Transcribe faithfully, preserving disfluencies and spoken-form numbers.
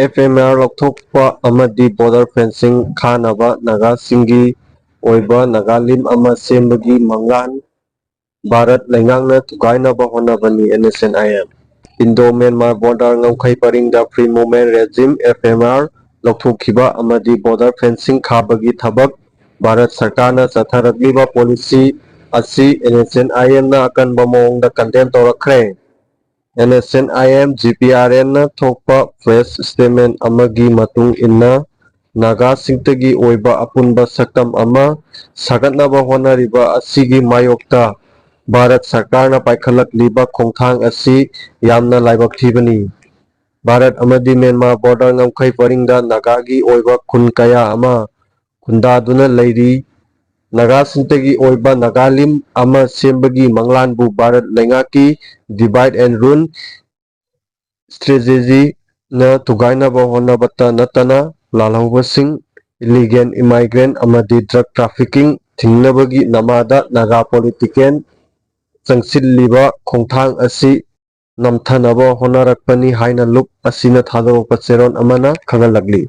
F M R ꯂꯧꯊꯣꯛꯄ ꯑꯃꯗꯤ border fencing ꯈꯥꯅꯕ ꯅꯥꯒꯥꯁꯤꯡꯒꯤ ꯑꯣꯏꯕ ꯅꯥꯒꯥꯂꯤꯝ ꯑꯃ ꯁꯦꯝꯕꯒꯤ ꯃꯪꯂꯥꯟ ꯚꯥꯔꯠ ꯂꯩꯉꯥꯛꯅ ꯊꯨꯒꯥꯏꯅꯕ ꯍꯣꯠꯅꯕꯅꯤ N S N I M. Indo Myanmar border ꯉꯝꯈꯩ ꯄꯔꯤꯡꯗ free movement regime, F M R, ꯂꯧꯊꯣꯛꯈꯤꯕ ꯑꯃꯗꯤ ꯕꯣꯔꯗꯔ ꯐꯦꯟꯁꯤꯡ ꯈꯥꯕꯒꯤ ꯊꯕꯛ ꯚꯥꯔꯠ ꯁꯔꯀꯥꯔꯅ ꯆꯠꯊꯔꯛꯂꯤꯕ ꯄꯣꯂꯤꯁꯤ ꯑꯁꯤ ꯑꯦꯟ ꯑꯦꯁ ꯑꯦꯟ ꯑꯥꯏ ꯑꯦꯝꯅ ꯑꯀꯟꯕ ꯃꯑꯣꯡꯗ ꯀꯟꯗꯦꯝ ꯇꯧꯔꯛꯈ꯭ꯔꯦ꯫ N S N I M G P R ꯑꯦꯟꯅ ꯊꯣꯛꯄ ꯄ꯭ꯔꯦꯁ ꯁ꯭ꯇꯦꯠꯃꯦꯟ ꯑꯃꯒꯤ ꯃꯇꯨꯡ ꯏꯟꯅ, ꯅꯥꯒꯥꯁꯤꯡꯇꯒꯤ ꯑꯣꯏꯕ ꯑꯄꯨꯟꯕ ꯁꯛꯇꯝ ꯑꯃ ꯁꯥꯒꯠꯅꯕ ꯍꯣꯠꯅꯔꯤꯕ ꯑꯁꯤꯒꯤ ꯃꯥꯌꯣꯛꯇ ꯚꯥꯔꯠ ꯁꯔꯀꯥꯔꯅ ꯄꯥꯏꯈꯠꯂꯛꯂꯤꯕ ꯈꯣꯡꯊꯥꯡ ꯑꯁꯤ ꯌꯥꯝꯅ ꯂꯥꯏꯕꯛ ꯊꯤꯕꯅꯤ꯫ ꯚꯥꯔꯠ ꯑꯃꯗꯤ ꯃ꯭ꯌꯥꯟꯃꯥꯔ ꯕꯣꯔꯗꯔ ꯉꯝꯈꯩ ꯄꯔꯤꯡꯗ ꯅꯥꯒꯥꯒꯤ ꯑꯣꯏꯕ ꯈꯨꯟ ꯀꯌꯥ ꯑꯃ ꯈꯨꯟꯗꯥꯗꯨꯅ ꯂꯩꯔꯤ꯫ ꯅꯥꯒꯥꯁꯤꯡꯇꯒꯤ ꯑꯣꯏꯕ ꯅꯥꯒꯥꯂꯤꯝ ꯑꯃ ꯁꯦꯝꯕꯒꯤ ꯃꯪꯂꯥꯟꯕꯨ ꯚꯥꯔꯠ ꯂꯩꯉꯥꯛꯀꯤ divide and rule strategy ꯅ ꯊꯨꯒꯥꯏꯅꯕ ꯍꯣꯠꯅꯕꯇ ꯅꯠꯇꯅ, ꯂꯥꯜꯍꯧꯕꯁꯤꯡ, ꯏꯂꯤꯒꯦꯜ ꯏꯃꯥꯏꯒ꯭ꯔꯦꯟ ꯑꯃꯗꯤ ꯗ꯭ꯔꯒ ꯇ꯭ꯔꯥꯐꯤꯀꯤꯡ ꯊꯤꯡꯅꯕꯒꯤ ꯅꯃꯥꯗ ꯅꯥꯒꯥ ꯄꯣꯂꯤꯇꯤꯀꯦꯜ ꯆꯪꯁꯤꯜꯂꯤꯕ ꯈꯣꯡꯊꯥꯡ ꯑꯁꯤ ꯅꯝꯊꯅꯕ ꯍꯣꯠꯅꯔꯛꯄꯅꯤ ꯍꯥꯏꯅ ꯂꯨꯞ ꯑꯁꯤꯅ ꯊꯥꯗꯣꯔꯛꯄ ꯆꯦꯔꯣꯜ ꯑꯃꯅ ꯈꯪꯍꯜꯂꯛꯂꯤ꯫